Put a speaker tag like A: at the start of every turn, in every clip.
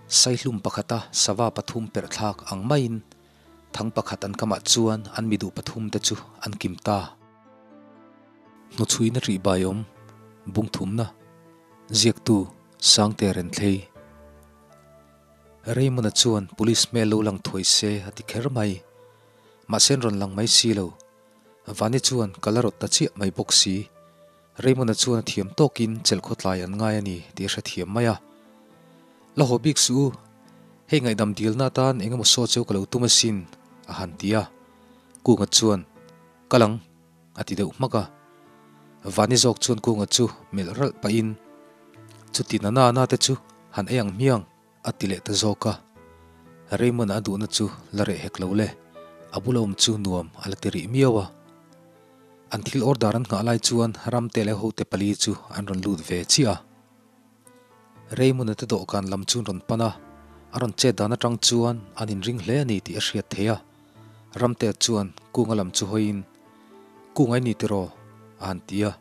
A: Saihlum pakhata sava pathum perh thlak ang maiin thang pakhat an kamah chuan an mi duh pathum te chu an kim ta. Hnuchhuina rih bai awm, bung thumna, ziaktu Sangte Renthlei. Raymond-a chuan police hmel lo lang thuai se a ti kher mai. Mahse an rawn lang mai si lo. Vani chuan ka la rawt ta chiah mai bawk si. Raymond-a chuan a thiam tawkin chelh khawtlai an ngai a ni tih a hrethiam mai a. La haw bik suh u, hei ngaihdam dilna atan eng emaw saw cheu ka lo tum asin, a han ti a. Kunga chuan, Kal ang, a ti deuh hmak a. Vani zawk chuan Kunga chu melh ralh pahin, Chuti na na na te chu han ei ang hmiang, A ti leh ta zawk a, Raymond a duhna chu la reh hek lo le, a bula awm chu nuam a la ti rih miau a. An thil order an nghah lai chuan Ramte leh hote pali chu an rawn lut ve chiah a. Raymond-a te dawhkan lam chu an rawn pan a, a rawn chet dan atang chuan an inring hle a ni tih a hriat theih a. Ramte chuan Kunga lam chu hawiin, Kunga i ni tiraw? a han ti a.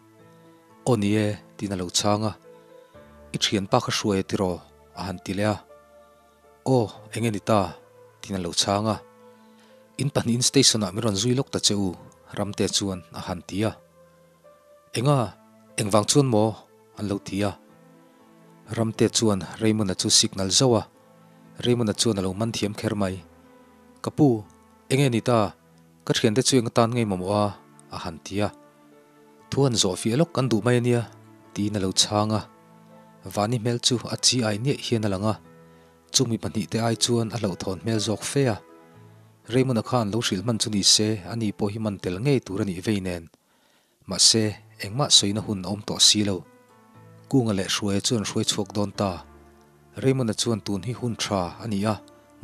A: Aw ni e, tiin a lo chhang a. I thianpa kha hruai a tiraw? a han ti leh a. Aw, eng nge ni ta? tiin a lo chhang a. In pahnihin station ah min rawn zui lawk ta che u, Ramte chuan a han ti a. Enga, engvang chuan maw? an lo ti a. Ramte chuan Raymond-a chu signal zauh a. Raymond-a chuan a lo man thiam kher mai. Ka pu, eng nge ni ta? Ka thiante chu eng atan ngei mamawh a? a han ti a. Thu han zawh fiah lawk kan duh mai a nia, tiin a lo chhang a. Vani hmel chu a chi ai niaih hian a lang a, chumi pahnihte ai chuan a hlauhthawn hmel zawk fe a. Raymond-a khan lo hrilh hman chu ni se, ani pawh hi man tel ngei tur a nih vei nen. Mahse, engmah sawina hun a awm tawh si lo. Kunga leh Hruaia chu an hruai chhuak dawn ta. Raymond-a chuan tun hi hun tha a ni a,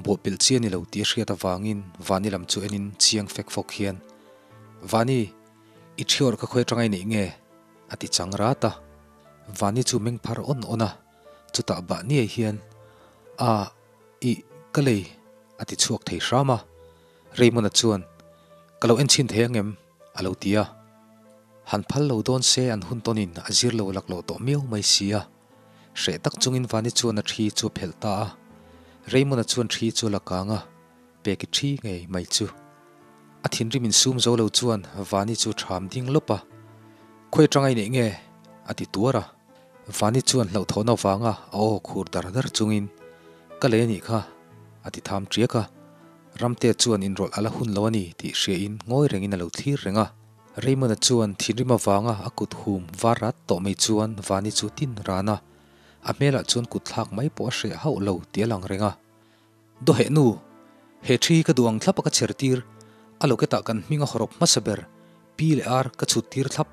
A: bawhpelh chi a ni lo tih a hriat avangin Vani lam chu enin chiang fek fawk hian, Vani, i thiawr kha khawi atanga i neih nge? a ti chang rat a. Vani chu meng phar awn awn a, chutah bah niai hian, A, ih, ka lei, a ti chhuak thei hram a. Raymond-a chuan, Ka lo en chhin thei ang em? a lo ti a. Han phal lo dawn se an hun tawnin a zir lo laklawh tawh miau mai si a. Hreh tak chungin Vani chuan a thi chu a phelh ta a. Raymond-a chuan thi chu a la kang a, peki thi ngei mai chu. A thinrim insum zo lo chuan Vani chu ṭham ding lawp a, Khawi aṭanga i neih nge? a ti tuar a. Vani chuan hlauhthawhna avanga a aw khur dar dar chungin, Ka lei a nih kha, a ti tham ṭiak a. Ramte chuan inrawlh a la hun lo a ni tih hriain ngawi rengin a lo thlir reng a. Raymond-a chuan thinrim avanga a kut hum var rat tawh mai chuan Vani chu tin ran a, a hmelah chuan kut thlak mai pawh a hreh hauh lo tih a lang reng a. Dawheh nu, he thi hi ka duh ang thlap a ka chher tir, a locket-ah kan hming a hawrawp hmasa ber, P leh R ka chhut tir thlap,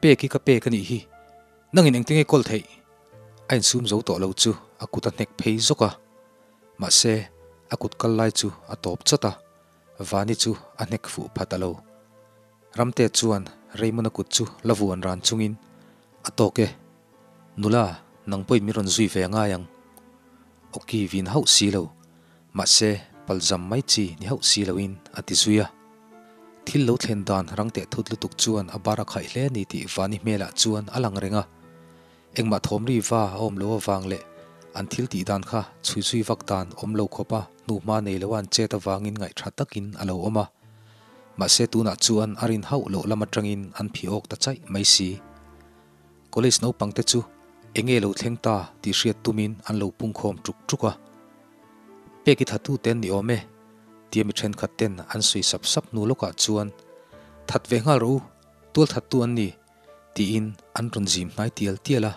A: pek hi ka pek a nih hi, nangin engtin nge kawl theih? A insum zo tawh lo chu a kut a hnek phei zawk a, mahse a kut kal lai chu a tawp chawt a. Vani chu a hnek fuh phat a lo. Ramte chuan Raymond-a kut chu la vuan ran chungin, A tawk e, nula, nang pawhin min rawn zui ve a ngai ang. Awki vin hauh si lo, mahse palzam mai chi ni hauh si loin a ti zui a. Thil lo thlen dan rang teh thut lutuk chuan a bar a khaih hle a ni tih Vani hmelah chuan a lang reng a. Engmah thawm ri va a awm lo avang leh an thil tih dan kha chhui zui vak dan awm lo khawpa hnuhma nei loa an chet avangin ngaihṭha takin a lo awm a. Mahse tunah chuan a rin hauh loh lam aṭangin an phih awk ta chaih mai si. College naupangte chu enge lo thleng ta tih hriat tumin an lo pungkhawm ṭuk ṭuk a. Pek i thatute an ni awm e, tia mi ṭhenkhat ten an sawi sap sap hnu lawkah chuan, That ve nghal rawh u, tual thattu an ni, Tiin an rawn zim hnai tial tial a,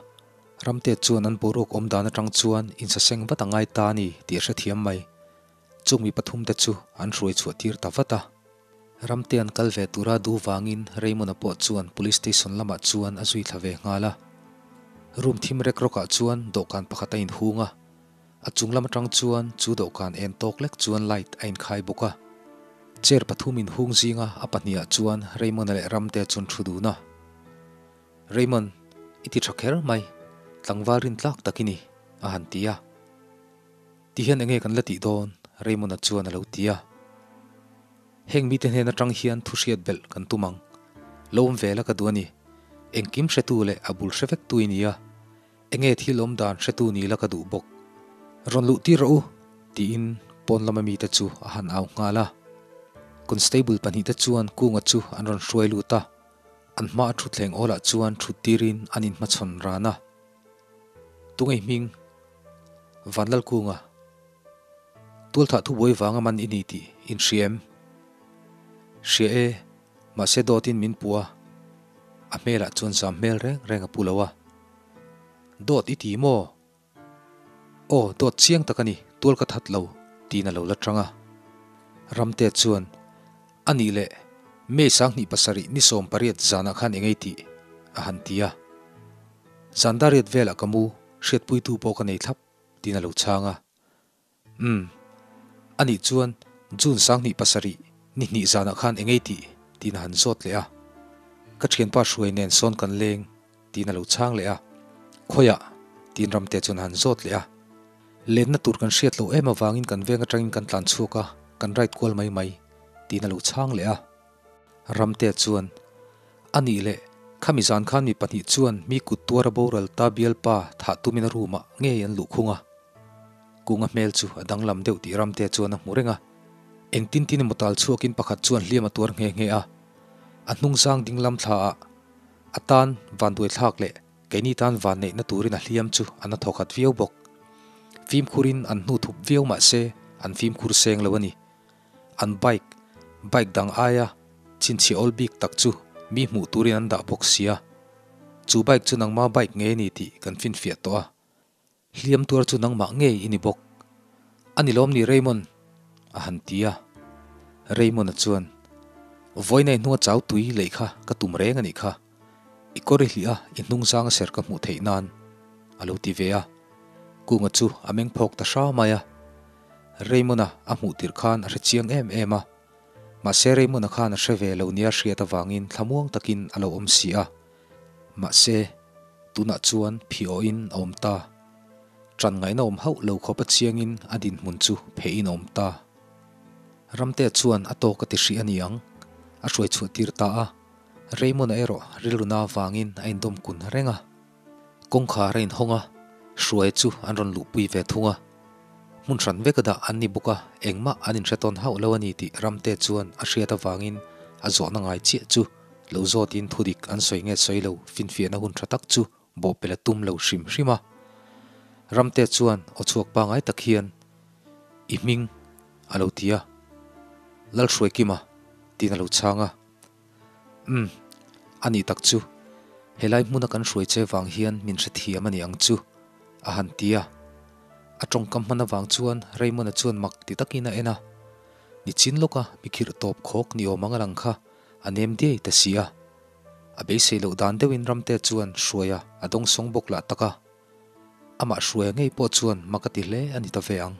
A: Ramte chuan an boruak awm dan atang chuan insaseng vat a ngai ta a ni tih a hrethiam mai. Chung mi pathumte chu an hruai chhuah tir ta vat a. Ramte an kal ve tura duh vangin Raymond-a pawh chuan Police Station lamah chuan a zui thla ve nghal a. Room thim rek rawkah chuan dawhkan pakhat a inhung a, a chung lam atang chuan chu dawhkan en tawk lek chuan light a inkhai bawk a. Chair pathum inhung zinga a pahnihah chuan Raymond-a leh Ramte chuan thu dun a. Raymond, i ti tha kher mai, tlangval rin tlak tak i ni, a han ti a. Ti hian enge kan la tih dawn? Raymond-a chuan a lo ti a. Heng mite hnen atang hian thu hriat belh kan tum ang. Lo awm ve la ka duh a ni. Engkim hretu leh a bul hre vektu i ni a. Enge thil awm dan hretu ni la ka duh bawk. Rawn luh tir rawh u, tiin pawn lama mite chu a han au nghal a. Constable pahnihte chuan Kunga chu an rawn hruai lut a, an hma a thutthleng awlah chuan thut tirin an inhmachhawn ran a. Tungei hming, Vanlalkunga, tualthah thubuai vanga man i ni tih in hria em? Hria e, mahse dawtin min puh a, a hmelah chuan zam hmel reng reng a pu lo a. Dawt i ti maw? Aw, dawt chiang tak a ni, tual ka that lo, tiin a lo la tang a. Ramte chuan, A nih leh, May 27 ni 18 zanah khan engei tih? a han ti a. Zan dariat velah ka mu, hriatpuitu pawh ka nei thlap, tiin a lo chhang a. Umm. A nih chuan June 27 ni hnih zanah khan engei tih? tiin a han zawt leh a. Ka thianpa hruai nen sawn kan leng, tiin a lo chhang leh a. Khawiah? tiin Ramte chuan a han zawt leh a. Lenna tur kan hriat loh em avangin kan veng atangin kan tlan chhuak a, kan ride kual mai mai, tiin a lo chhang leh a. Ramte chuan, A nih leh, khami zan khan mi pahnih chuan mi kut tuara boral ta bialpa thah tumin a room-ah ngei an luh khung a. Kunga hmel chu a danglam deuh tih Ramte chuan a hmu reng a. Engtin tin emaw tal chhuakin pakhat chuan hliam a tuar nghe nghe a. A hnungzang dinglam thlaah a tan vanduai thlak leh keini tan van neihna turin a hliam chu an a thawkhat viau bawk. Fimkhurin an hnu thup viau mah se an fimkhur seng lo a ni. An bike, bike dang aia chhinchhiah awl bik tak chu mi hmuh turin an dah bawk sia. Chu bike chu nangma bike ngei a ni tih kan finfiah tawh a. Hliam tuar chu nangmah ngei i ni bawk. A ni lawm ni Raymond? a han ti a. Raymond-a chuan, Vawiinai hnunga chau tui lei kha ka tum reng a nih kha. I kawr i hlih a, i hnung zanga ser ka hmuh theih nan, a lo ti ve a. Kunga chu a meng phawk ta hra mai a. Raymond-a a hmuh tirh khan a hre chiang em em a. Mahse Raymond-a khan a hre ve lo nia hriat avangin thlamuang takin a lo awm si a. Mahse, tunah chuan phiawhin a awm ta. Ṭan ngaihna awm hauh lo khawpa chiangin a dinhmun chu pheihin a awm ta. Ramtea chuan a tawk a ti hrih a ni ang, a hruai chhuah tir ta a. Raymond-a erawh rilruna avangin a indawm kun reng a. Kawngkhar a inhawng a, hruai chu an rawn luhpui ve thung a. Hmun hran vek a dah an ni bawk a, engmah an inhre tawn hauh lo a ni tih Ramtea chuan a hriat avangin a zawhna ngai chiah chu Lo zawtin thudik an sawi nge sawi lo finfiahna hun tha tak chu bawhpelh a tum lo hrim hrim a. Ramte chuan aw chhuak pangai tak hian, I hming a lo ti a. Lalhruaikima tiin a lo chhang a. Umm, a nih tak chu, helai hmuna kan hruai che vang hian min hrethiam a ni ang chu, a han ti a. A tawngkam hman avang chuan Raymond-a chuan mak ti takin a en a. Nichin lawka mi khirh tawp khawk ni awm ang a lang kha. A nem diai ta si a. A beisei loh dan deuhin Ramte chuan Hruaia a dawngsawng bawk lah tak a. Amah Hruaia ngei pawh chuan mak a ti hle a ni ta ve ang.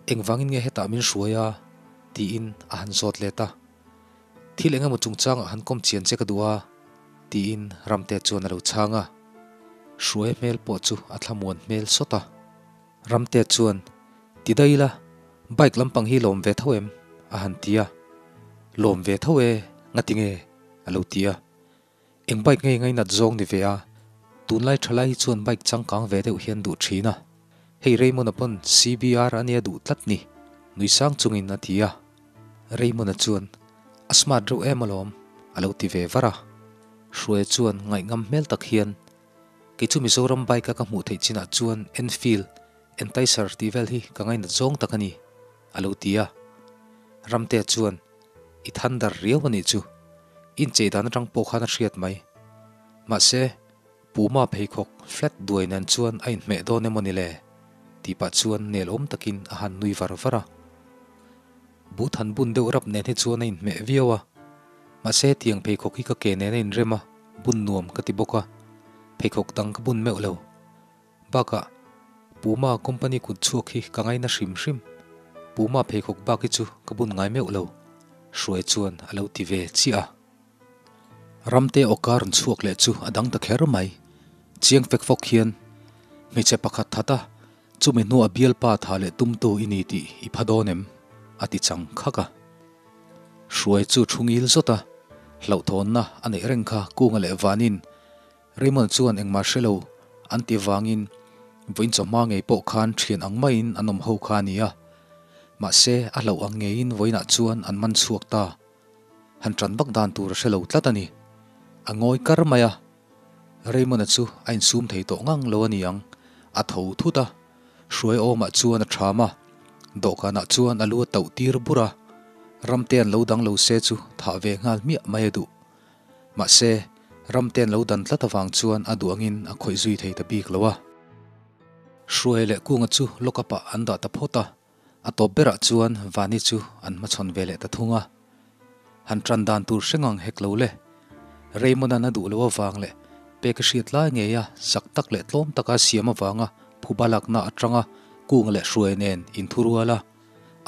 A: Engvangin nge hetah min hruai a? tiin a han zawt let a. Thil eng emaw chungchangah han kawm chian che ka duh a, tiin Ramte chuan a lo chhang a. Hruaia hmel pawh chu a thlamuan hmel sawt a. Ramte chuan, Ti daih ila, bike lampang hi lawm ve tho em? a han ti a. Lawm ve tho e, ngati nge? a lo ti a. Eng bike nge ngainat zawng ni ve a, tunlai thalai hi chuan bike changkang ve deuh hian duh thin a. Hei Raymond-a pawn CBR a nia duh tlat ni, nui sang chungin a ti a. Raymond-a chuan, A smart reuh em alawm, a lo ti ve var a. Hruaia chuan ngaihngam hmel tak hian, Kei chu Mizoram bike a ka hmuh theih chinah chuan Enfield, Enticer tih vel hi ka ngainat zawng tak a ni, a lo ti a. Ramtea chuan, I than dar riau a nih chu. Inchei dan atang pawh khan a hriat mai. Mahse, Puma pheikhawk flat duai nen chuan a inhmeh dawn emaw ni le? tih pah chuan nel awm takin a han nui var var a. But han bun deuh rap nen hi chuan a inhmeh viau a. Mahse tiang pheikhawk hi ka ke nen a inrem a, bun nuam ka ti bawk a, pheikhawk dang ka bun meuh lo. Bakah, Puma company kut chhuak hi ka ngaina hrim hrim. Puma pheikhawk bak hi chu ka bun ngai meuh lo, Hruai chuan a lo ti ve chiah a. Ramte awka rawn chhuak leh chu a dang ta kher mai. Chiang fek fawk hian hmeichhe pakhat that a, Chumi hnuah bialpa tha leh tumtu i ni tih i pha dawn em? a ti chang khak a. Hruai chu thu ngil zawt a, hlauhthawnna a neih reng kha Kunga leh Vanin Raymond chuan engmah hre lo an ti vangin Vawiin chawhma ngei pawh khan thian ang maiin an awm ho kha a ni a. Mahse, a hlauh ang ngeiin vawiinah chuan an man chhuak ta. Han tan vak dan tur a hre lo tlat a ni. A ngawi kar mai a. Raymond-a chu a insum thei tawh ngang lo a ni ang. A tho thut a. Hruai awmah chuan a ṭham a. Dawhkanah chuan a lu a tauh tir bur a. Ramte an lo dang lo se chu thah ve nghal hmiah mai a duh. Mahse, Ramte an lo dan tlat avang chuan a duh angin a khawih zui thei ta bik lo a. Hruai leh Kunga chu lock-up ah an dah ta phawt a. A tawp berah chuan Vani chu an hmachhawn ve leh ta thung a. Han ṭan dan tur hre ngang hek lo le. Raymond-a'n a duh loh avang leh pek a hriat lai ngeia zak tak leh tlawm taka siam avanga phuba lakna aṭanga Kunga leh Hruai nen inthurual a,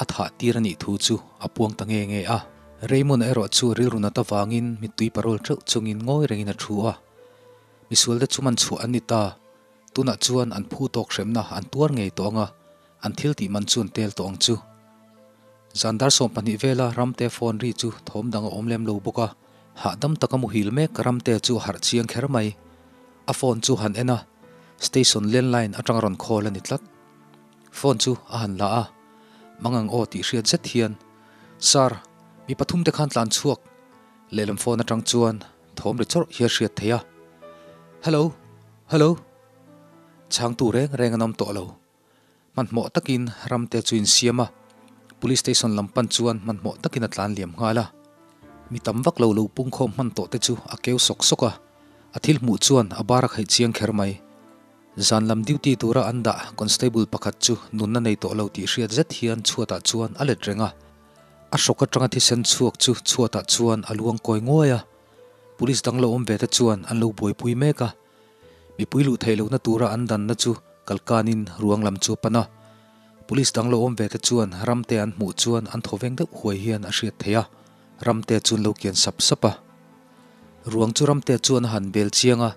A: a thah tir a nih thu chu a puang ta nge nge a. Raymond-a erawh chu rilru nat avangin mittui parawl ṭeuh chungin ngawi rengin a thu a. Misualte chu man chhuah an ni ta. Tunah chuan an phu tawk hremna an tuar ngei tawh ang a, an thil tih man chu an tel tawh ang chu. Zan dar 12 vela Ramte phone ri chu thawm dang a awm lem lo bawk a, hahdam taka muhil mek Ramte chu a harh chiang kher mai. A phone chu han en a, station landline atanga rawn call a ni tlat. Phone chu a han la a, Mangang aw tih hriat zet hian, Sir, mi pathum te khan tlan chhuak lehlam phone atang chuan thawm ri chawrh hi a hriat theih a. Hello! Hello! Chhangtu reng reng an awm tawh lo. Hmanhmawh takin Ramte chu insiam a, Police Station lam pan chuan hmanhmawh takin a tlan liam nghal a. Mi tam vak lo lo pungkhawm hman tawh te chu a keu sawk sawk a, a thil hmuh chuan a bar a khaih chiang kher mai. Zan lam duty tura an dah Constable pakhat chu nunna nei tawh lo tih hriat zet hian chhuatah chuan a let reng a. A hrawk atanga thisen chhuak chu chhuatah chuan a luang kawi nguai a, Police dang lo awm ve te chuan an lo buaipui mek a. Mipui luh theih lohna tura an danna chu kalkanin ruang lam chu a pan a. Police dang lo awm ve te chuan Ramte an hmuh chuan an thaw veng deuh huai hian a hriat theih a, Ramte chu an lo kian sap sap a. Ruang chu Ramte chuan a han bel chiang a,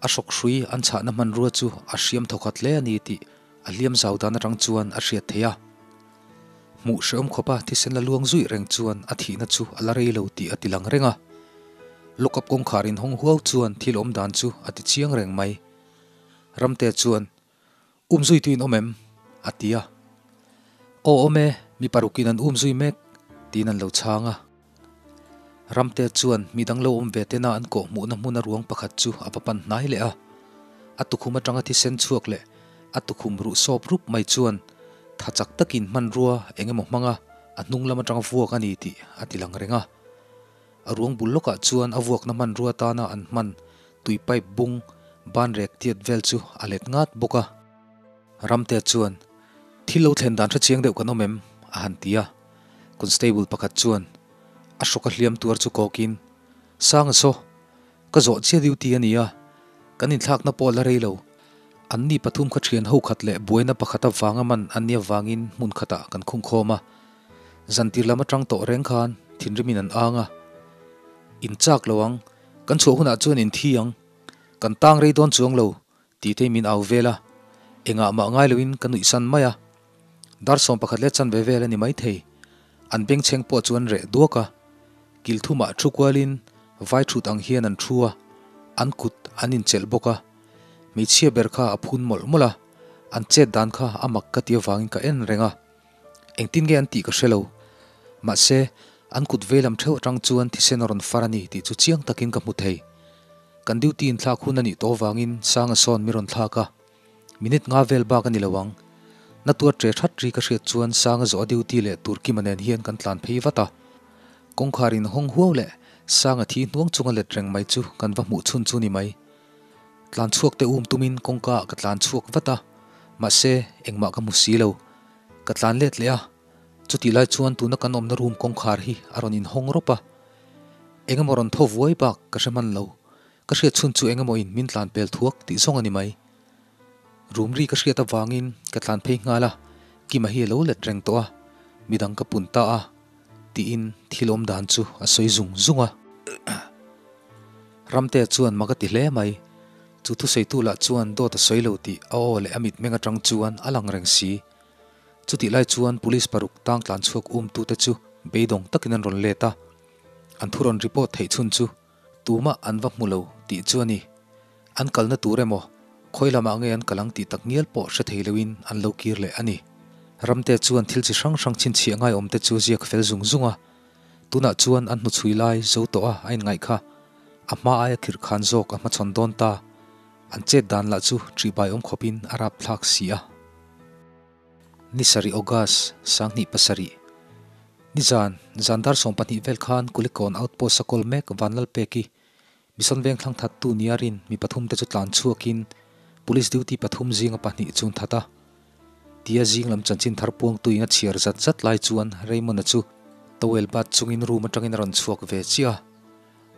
A: a hrawk hrui an chhahna hmanrua chu a hriam thawkhat hle a ni tih a hliam zau dan atang chuan a hriat theih a. Hmuh hrehawm khawpa thisen la luang zuih reng chuan a thihna chu a la rei lo tih a ti lang reng a. Lockup kawngkhar inhawng huau chuan thil awm dan chu a ti chiang reng mai. Ramte chuan, Um zui tuin awm em? a ti a. Aw awm e, mi parukin an um zui mek, tiin an lo chhang a. Ramte chuan mi dang lo awm ve tena an kawh hmuhna hmuna ruang pakhat chu a va pan hnai leh a. A tukhum atanga thisen chhuak leh a tukhum ruh sawp rup mai chuan tha chak takin hmanrua eng emaw hmanga a hnung lam atanga vuak a ni tih a ti lang reng a. A ruang bul lawkah chuan a vuakna hmanrua tana an hman tui pipe bung banrek tiat vel chu a let ngat bawk a. Ramte chuan, Thil lo thlen dan hre chiang deuh kan awm em? a han ti a. Constable pakhat chuan a hrawk a hliam tuar chu kawkin, Sanga saw, ka zawh chiah duty a ni a, kan inthlakna pawh a la rei lo. Anni pathum kha thian ho khat leh buaina pakhat avanga man an nia vangin hmun khatah kan khung khawm a. Zantir lam atang tawh reng khan thinrimin an ang a. In chak lo ang, kan chhuah hunah chuan in thi ang. Kan tang rei dawn chuang lo, Titei min au vel a, engah mah ngai loin ka nuih san mai a. Dar 11 leh chanve vel a ni maithei. An bengchheng pawh chu an reh duak a. Kil thumah thu kualin vai thut ang hian an thu a, an kut an inchelh bawk a. Hmeichhia ber kha a phun mawlh mawlh a, an chet dan kha a mak ka ti avangin ka en reng a. Engtin nge an tih ka hre lo. Mahse, an kut veilam theuh atang chuan thisen a rawn far a ni tih chu chiang takin ka hmu thei. Kan duty in thlak hun a nih tawh avangin Sanga sawn mi rawn thlak a. Minute nga vel bak a ni lo ang. Na tuar ṭe ṭhat ri ka hriat chuan Sanga zawh a duty leh Turkima nen hian kan tlan phei vat a. Kawngkhar in hawng huau leh Sanga thi hnuang chunga let reng mai chu kan va hmuh chhun chu ni mai. Tlan chhuak te um tumin kawngka ah ka tlan chhuak vat a, mahse engmah ka hmu si lo. Ka tlan let leh a, chutih lai chuan tuna kan awmna room kawngkhar hi a rawn inhawng rawp a. Engemaw rawn thaw vuai bak ka hre hman lo, ka hriat chhun chu engemaw in min tlan pel thuak tih zawng a ni mai. Room ri ka hriat avangin ka tlan phei nghal a, Kima hi a lo let reng tawh a, midang ka pun ta a, tiin thil awm dan chu a sawi zung zung a. Ramtea chuan mak a ti hle mai. Chu thusawitu lah chuan dawt a sawi lo tih a aw leh a mitmeng atang chuan a lang reng si. Chutih lai chuan police paruk tang tlan chhuak umtute chu beidawng takin an rawn let a. An thu rawn report theih chhun chu tumah an va hmu lo tih chu a ni. An kalna tur emaw? Khawi lamah nge an kal ang tih tak ngial pawh hre thei loin an lo kir leh a ni. Ramte chuan thil chi hrang hrang chhinchhiah ngaiawm te chu ziak fel zung zung a. Tunah chuan an hnuchhui lai zo tawh a a inngaih kha. A hma aia khirh khan zawk a hmachhawn dawn ta. An chet dan lah chu ṭihbai awm khawpin a rapthlak si a. Ni sarih August, sanghnih pasarih. Nizan, zan dar 12 vel khan Kulikawn Outpost a kawl mek Vanlalpeki, Mission veng thlang thattu nia rin mi pathum te chu tlan chhuakin Police duty pathum zinga pahnih chu an that a. Tia zing lam chanchin thar puangtuin a chhiar zat zat lai chuan Raymond-a chu towel bat chungin room atangin a rawn chhuak ve chiah a.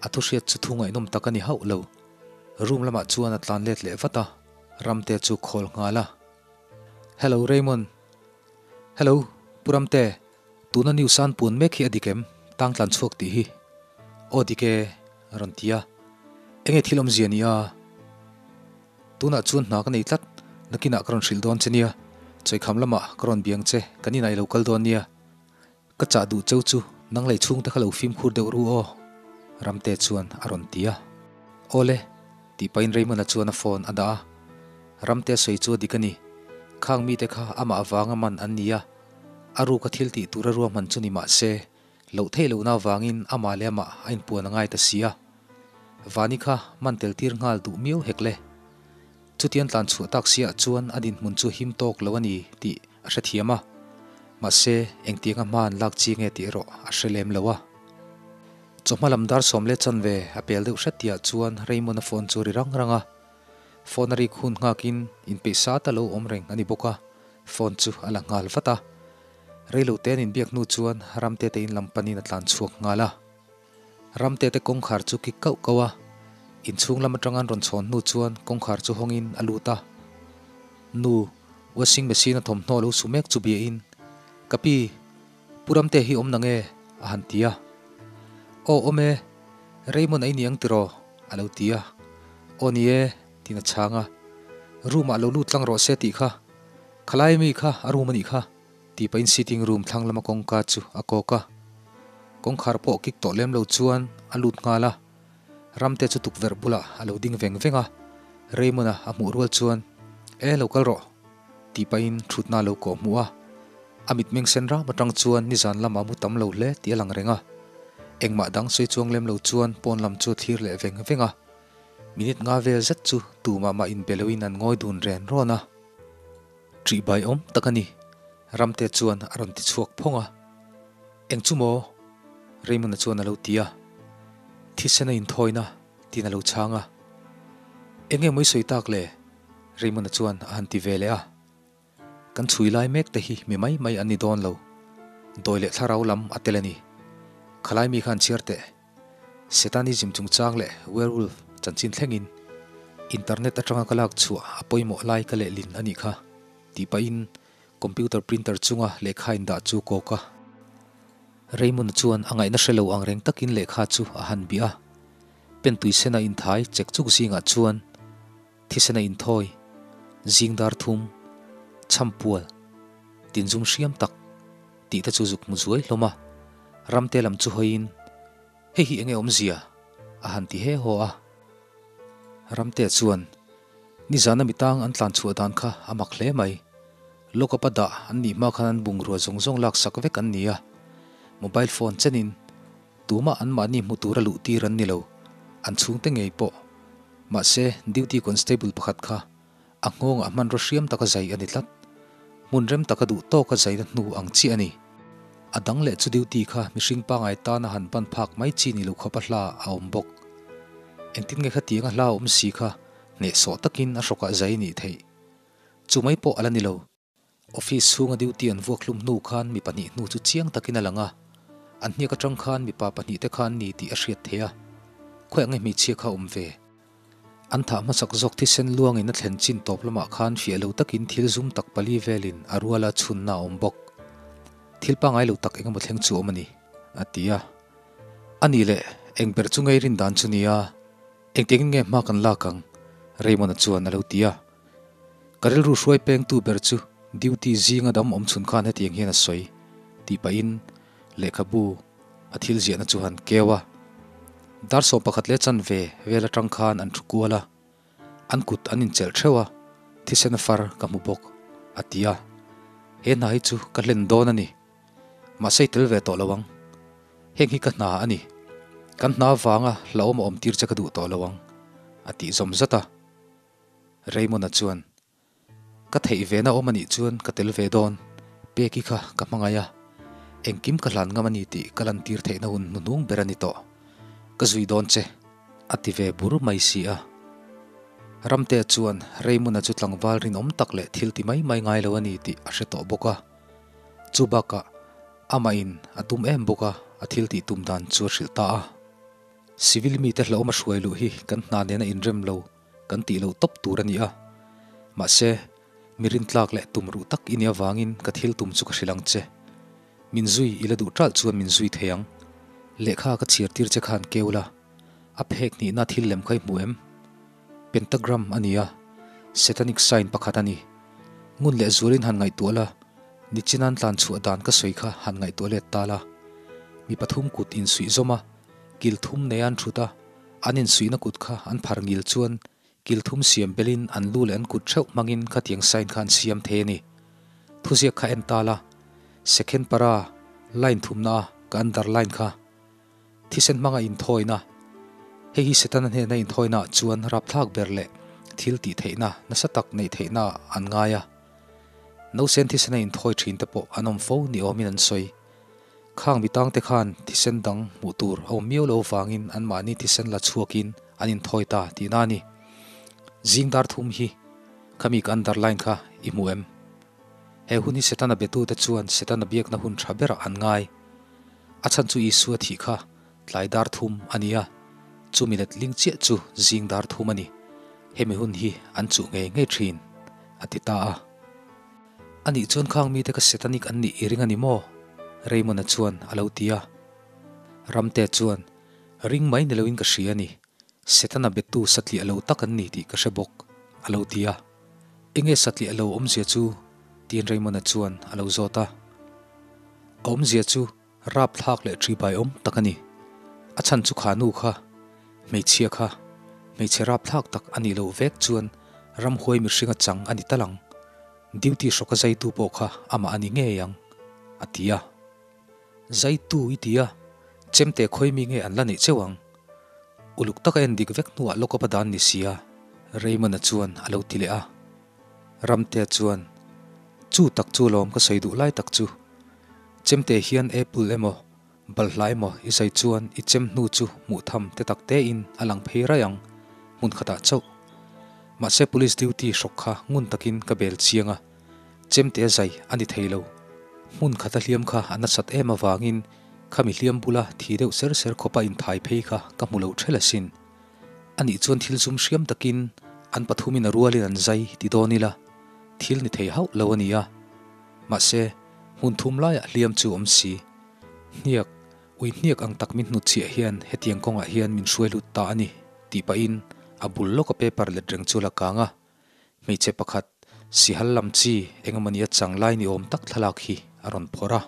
A: A thuhriat chu thu ngaihnawm tak a ni hauh lo. Room lamah chuan a tlan let leh vat a, Ramte chu khawl nghal a. Hello Raymond. Hello, Pu Ramte. Tuna news an puan mek hi a dik em? Tang tlan chhuak tih hi. Aw dik e, a rawn ti a. Enge thil awmzia ni a? Tunah chuan hna ka nei tlat, nakinah ka rawn hrilh dawn che nia. Chawikham lamah ka rawn biang che, kan inah i lo kal dawn nia. Ka chah duh cheu chu nang lei chhungte kha lo fimkhur deuh ru aw, Ramte chuan a rawn ti a. Awle, tih pahin Raymond-a chuan a phone a dah a. Ramte sawi chu a dik a ni. Khang mite kha amah avanga man an ni a, a ruka thil tih tura ruahman chu ni mah se, loh theih lohna avangin amah leh amah a inpuan a ngai ta si a. Vani kha man tel tir nghal duh miau hek le. Chutiang tlan chhuah tak siah chuan a dinhmun chu him tawk lo a ni tih a hrethiam a, mahse engtianga hma an lak chi nge tih erawh a hre lem lo a. Chawhma lam dar sawm leh chanve a pel deuh hret tihah chuan Raymond-a phone chu ri rang rang a, phone a rik hun nghakin inpeih sat a lo awm reng a ni bawk a, phone chu a la nghal vat a. Reilote an inbiak hnu chuan Ramtete in lam panin a tlan chhuak nghal a. Ramte te kawngkhar chu kik kauh kauh a, inchhung lam atanga an rawn chhawn hnu chuan kawngkhar chu hawngin a lut a. Nu, washing machine a thawmhnaw lo su mek chu biahin, Ka pi, Pu Ramte hi awm nang e? a han ti a. Aw awm e, Raymond a i ni ang tiraw? a lo ti a. Aw ni e, tiin a chhang a. Room ah lo lut tlang rawh se tih kha, khalai mi kha a room a nih kha. Tih pahin sitting room thlang lama kawngka chu a kawk a, kawngkhar pawh kik tawh lem lo chuan a lut nghal a, Ramte chu tukverh bulah a lo ding veng veng a, Raymond-a a hmuh rual chuan, E lo kal rawh, tih pahin thutna a lo kawh hmuh a, a mitmeng sen ram atang chuan nizan lamah mu tam lo hle tih a lang reng a, engmah dang sawi chuang lem lo chuan pawn lam chu a thlir leh veng veng a, minute nga vel zet chu tumah mah inbe loin an ngawi dun ren rawn a. Ṭihbai awm tak a ni, Ramte chuan a rawn ti chhuak phawng a. Eng chu maw? Raymond-a chuan a lo ti a. Thisen a inthawina tiin a lo chhang a. Eng nge maw i sawi tak le? Raymond-a chuan a han ti ve leh a. Kan chhui lai mek te hi mi mai mai an ni dawn lo. Dawi leh thlarau lam a tel a ni. Khalai mi khan chhiar teh. Satanism chungchang leh werewolf chanchin thlengin internet atanga ka lak chhuah a pawimawh lai ka lehlin a nih kha tih pahin computer printer chunga lehkha indah chu kawk a. Raymond chuan a ngaihna hre lo ang reng takin lehkha chu a han bih a. Pen tui sena inthai chek chuk zingah chuan thisena inthawi, zing dar thum, chhampual, tinzum hriam tak, tih te chu zuk hmu zuai hlawm a, Ramte lam chu hawiin, Hei hi enge awmzia? a han ti he haw a. Ramte chuan, Nizana mi tang an tlan chhuah dan kha a mak hle mai. Lockup a dah an nih hma khan an bungrua zawng zawng lak sak vek an ni a. Mobile phone chenin tumah anmahni hmu tura luh tir an ni lo, an chhungte ngei pawh. Mahse, duty constable pakhat kha A nghawngah hmanraw hriam taka zai a ni tlat. Hmun rem taka duh tawka zaina hnu ang chiah a ni. A dang leh chu duty kha mihring pangai tana han ban phak mai chi ni lo khawp a hla a awm bawk. Engtin nge khatiang a hla a awm si kha hnehsawh takin a hrawkah zai a nih theih. Chu mai pawh a la ni lo. Office chhunga duty an vuak hlum hnu khan mi pahnih hnu chu chiang takin a lang a, an hniak atang khan mipa pahnih te khan ni tih a hriat theih a, khawiah nge hmeichhia kha awm ve? An thah hmasak zawk thisen luangin a thlen chin tawp lamah khan fiah lo takin thil zum tak pali velin a ruala chhunna a awm bawk. Thil pangai lo tak engemaw thleng chu awm a ni, a ti a. A nih leh, eng ber chu ngei rin dan chu nia, engtiangin nge hma kan lak ang? Raymond-a chuan a lo ti a. Ka rilru hruai pengtu ber chu duty zinga dam awm chhun khan hetiang hian a sawi, tih pahin lehkhabu a thil ziahna chu han keu a. Dar 11 leh chanve vel atang khan an thu kual a. An kut an inchelh theuh a, thisen a far ka hmu bawk, a ti a. He hna hi chu ka hlen dawn a ni. Mahse i tel ve tawh lo ang. Heng hi ka hna a ni. Kan hna avanga hlauhawm a awm tir che ka duh tawh lo ang, a tih zawm zat a. Raymond-a chuan, Ka theih ve na awm a nih chuan ka tel ve dawn, Peki kha ka hmangaih a, engkim ka hlan ngam a ni tih ka lantir theihna hun hnuhnung ber a ni tawh. Ka zui dawn che, a ti ve bur mai si a. Ramtea chuan Raymond-a chu tlangval rinawm tak leh thil ti mai mai ngai lo a ni tih a hre tawh bawk a. Chu bakah amah in a tum em bawk a, a thil tih tum dan chu a hrilh ta a. Civil mite hlauhawm a hruai luh hi kan hna nena inrem lo kan tih loh tawp tur a ni a. Mahse, mi rintlak leh tum ruh tak i nih avangin ka thil tum chu ka hrilh ang che. Min zui i la duh ṭalh chuan min zui thei ang. Lehkha ka chhiar tir che khan keu la, a phek hnihna thil lem kha i hmu em? Pentagram a ni a, Satanic sign pakhat a ni. Ngun leh zualin han ngaihtuah la, nichinan tlan chhuah dan ka sawi kha han ngaihtuah let ta la. Mi pathum kut insuih zawm a, kil thum nei an thut a, An insuihna kut kha an phar ngil chuan kil thum siam belin an lu leh an kut theuh hmangin khatiang sign kha an siam thei a ni. Thuziak kha en ta la, second para line thumna a ka underline kha. Thisen hmanga inthawina, Hei hi Setana hnena inthawina ah chuan rapthlak ber leh thil tih theihna nasa tak neih theihna ah an ngai a. Nausen thisena inthawi thin te pawh an awm fo ni awmin an sawi. Khang mi tangte khan thisen dang hmuh tur a awm miau lo vangin anmahni thisen la chhuakin an inthawi ta tihna a ni. Zing dar thum hi khami ka underline kha i hmu em? He hun hi Setana betute chuan Setana biakna hun tha berah an ngai. A chhan chu Isua thih kha tlai dar thum a ni a, chumi letling chiah chu zing dar thum a ni. Hemi hun hi an chuh ngei ngei thin, a ti ta a. A nih chuan khang mite ka Setanic an nih i ring a ni maw? Raymond-a chuan a lo ti a. Ramte chuan, Ring mai ni loin ka hria a ni. Setana bettu satliah lo tak an ni tih ka hre bawk, a lo ti a. Enge satliah lo awmzia chu? tiin Raymond-a chuan a lo zawt a. A awmzia chu Rapthlak leh ṭhibai awm tak a ni. A chhan chu kha nu kha, hmeichhia kha, hmeichhe rapthlak tak a nih loh vek chuan ramhuai mihringa chang a ni tal ang. Duty hrawka zaitu pawh kha amah a ni ngei ang, a ti a. Zaitu i ti a, chemte khawi mi nge an la neih cheu ang? Uluk taka en dik vek hnuah lock-up a dan ni sia, Raymond-a chuan a lo ti leh a. Ramtea chuan, Chu tak chu lawm ka sawi duh lai tak chu. Chemte hian apple emaw, balhla emaw i zai chuan i chem hnu chu hmuh tham te tak tein a lang phei raih ang, hmun khatah chauh. Mahse police duty hrawk kha ngun takin ka bel chiang a, chemte a zai a ni thei lo. Hmun khata hliam kha a nasat em avangin khami hliam bula thi deuh ser ser khawpa inthai phei kha ka hmu lo ṭhel asin. Anih chuan thil zum hriam takin an pathumin a rualin an zai ti dawn ila, thil ni thei hauh lo a ni a. Mahse, hmun thum laiah hliam chu awm si. Hniak, ui hniak ang tak min hnutchhiah hian hetiang kawngah hian min hruai lut ta a ni, tih pahin a bul lawka paper let reng chu la kang a. Hmeichhe pakhat, sihal lam chi engemawni a chang lai ni awm tak thlalak hi a rawn phawrh a.